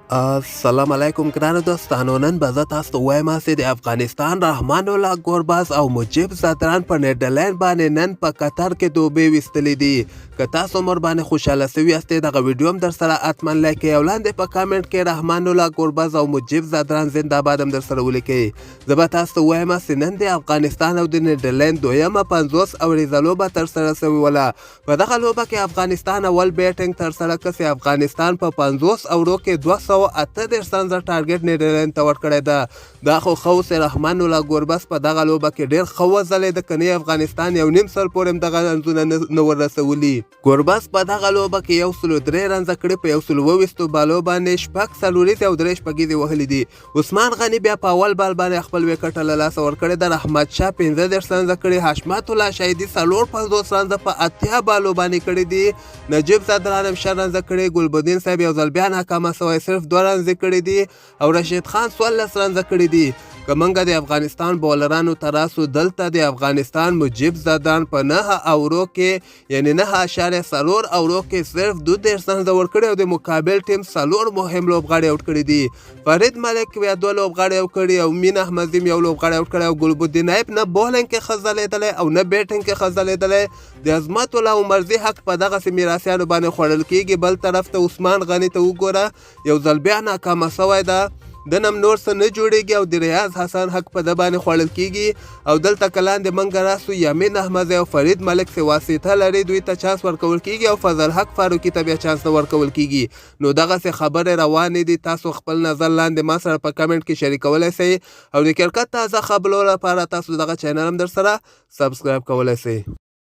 السلام علیکم ګرانو دوستانو، نن به زه تاسو ته ووایم چې د افغانستان رحمان الله ګربز او مجیب ځدران په نیدرلند باندې نن په قطر کې دوبې ویستلې دي. که تاسو مور باندې خوشحاله سوي یاستئ، دغه ویډیو هم در سره حتما لایک کړئ او لاندې په کامنټ کې رحمان الله ګربز او مجیب ځدران زنده باد هم در سره ولیکئ. زه به تاسو ته ووایم چې نن د افغانستان او د نیدرلند دویمه 50 اوریزه لوبه ترسره سوې وله. په دغه لوبه کې افغانستان اول بیټنګ ترسره کړ چې افغانستان په 50 اورو کې 238 رنزه ټارګټ نیدرلند ته ورکړی ده. دا خو ښه و چې رحمان الله ګربز په دغه لوبه کې ډېر ښه وځلېده، که نه افغانستان 1.5 سل پورې هم دغه رنزونه نه ورسولي. ګربز په دغه لوبه کې 103 رنزه کړي، په 127 بالو باندې شپږ څلوریزې او درې شپږیزې وهلي دي. عثمان غني بیا په اول بال باندې خپل ویکټ له لاسه ورکړې ده. رحمت شاه 35 رنزه کړي، حشمت الله شاهدي 54 رنزه په 80 بالو باندې کړي دي، نجیب ځدران هم 20 رنزه کړي، ګلبدین صاحب یو ځل بیا ناکامه سوی، صرف دوه رنزې کړي دي او رشید خان 14 رنزه کړي دي. که موږ د افغانستان بولرانو ته راسو، دلته د افغانستان مجیب ځدران په 9 اورو کې، یعنی 9.4 اورو کې صرف 32 رنزه ورکړي او د مقابل ټیم څلور مهم لوبغاړي اوټ کړي دي. فرید ملک بیا دوه لوبغاړي اوټ کړي او مین احمدزي یو لوبغاړی اوټ کړی او ګلبدین نایب نه بولینګ کې ښه ځلېدلی او نه بیټینګ کې ښه ځلېدلی. د عظمت الله عمرزي حق په دغسې میراثیانو باندې خوړل کېږي. بل طرف ته عثمان غني ته وګوره، یو ځل بیا ناکامه سوی ده، د نم نور څه نه جوړیږي او د ریاض حسن حق په ده باندې خوړل کیږي. او دلته که لاندې منګه راسو، یمین احمدزی او فرید ملک سه واسطه لري، دوی ته چانس ورکول کیږي او فضل حق فاروقي ته بیا چانس نه ورکول کیږي. نو دغسې خبرې روانې دي. تاسو خپل نظر لاندې ما سره په کمنټ کې شریکولی سئ او د کرکټ تازه خبرو لپاره تاسو دغه چینل هم در سره سبسکرایب کولی سئ.